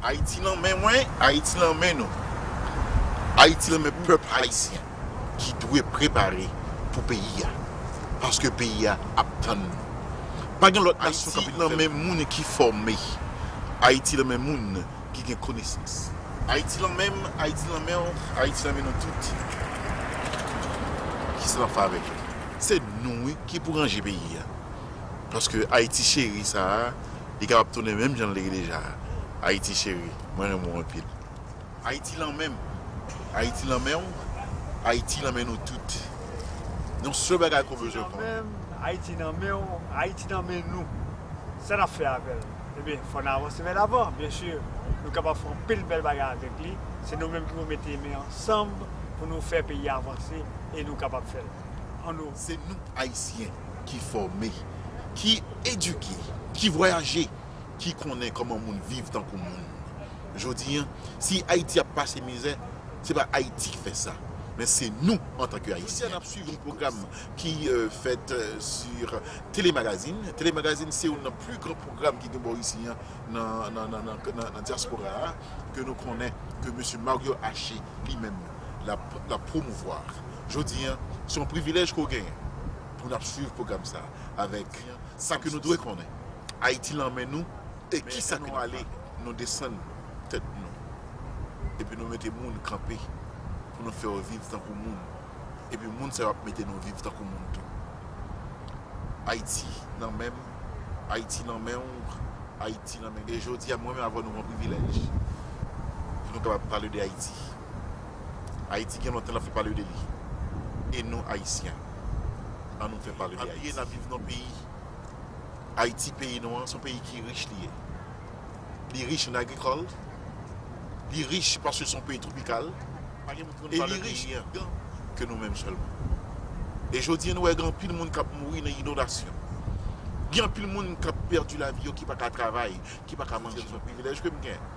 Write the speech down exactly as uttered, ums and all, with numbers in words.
Ayiti nan men mwen, Ayiti nan men nou. Ayiti nan men pèp ayisyen ki dwe prepare pou peyi a. Paske peyi a ap tann nou. Pa gen lòt nasyon k ap vin fè l. Ayiti nan men moun ki fòme. Ayiti nan men moun ki gen konesans. Ayiti nan men m, Ayiti nan men w, Ayiti nan men nou tout. Kisa n ap fè avèk li? Se nou, wi, ki pou ranje peyi a. Paske Ayiti cheri sa a, li kapab tounen menm jan l te ye deja a. Ayiti cheri, mwen renmen w anpil. Ayiti nan men m, Ayiti nan men w, Ayiti nan men nou tout. Yon sèl bagay ke w bezwen konnen. Ayiti nan men m, Ayiti nan men w, Ayiti nan men nou. Sa n ap fè avè l? Ebyen, fò n avanse vè lavan, byen si. Nou kapab fè anpil bèl bagay avèk li. Se nou menm ki pou mete men ansanm pou nou fè peyi a avanse e nou kapab fè l. An nou. Se nou Ayisyen ki fòme, ki edike, ki vwayaje, ki konnen kòman moun viv tankou moun. Jodi a, si Ayiti ap pase mizè, se pa Ayiti ki fè sa, men se nou antanke Ayisyen. Jodi a, n ap swiv yon pwogram ki, euh, fèt, euh, sur Télémagazine. Télémagazine se youn nan pli gran pwogram ki gen bò isi a nan, nan, nan, nan, nan, nan dyaspora a, ke nou konnen ke mesye Mario Haché li menm l ap, l ap pwomouvwa. Jodi a, se yon privilèj ke w genyen pou n ap swiv pwogram sa avèk sa ke nou dwe konnen. Ayiti nan men nou, e kisa ke nou ale, nou desann tèt nou. Epi nou mete moun kanpe pou nou fè yo viv tankou moun. Epi moun sa yo ap mete nou viv tankou moun tou. Ayiti nan men m, Ayiti nan men w, Ayiti nan men. E jodi a, mwen menm avè w, nou gen yon privilèj pou nou kapab pale de Ayiti. Ayiti gen lontan l ap fè pale de li. E nou, Ayisyen, an nou fè pale de Ayiti. Pa bliye, n ap viv nan yon peyi, Ayiti, peyi nou an, se yon peyi ki rich li ye. Li rich an agrikòl, li rich paske se yon peyi twopikal, e li rich ke nou menm sèlman. E jodi a, nou wè gen anpil moun k ap mouri nan inondasyon. Gen anpil moun k ap pèdi lavi yo, ki pa ka travay, ki pa ka manje. Se yon privilèj ke m gen.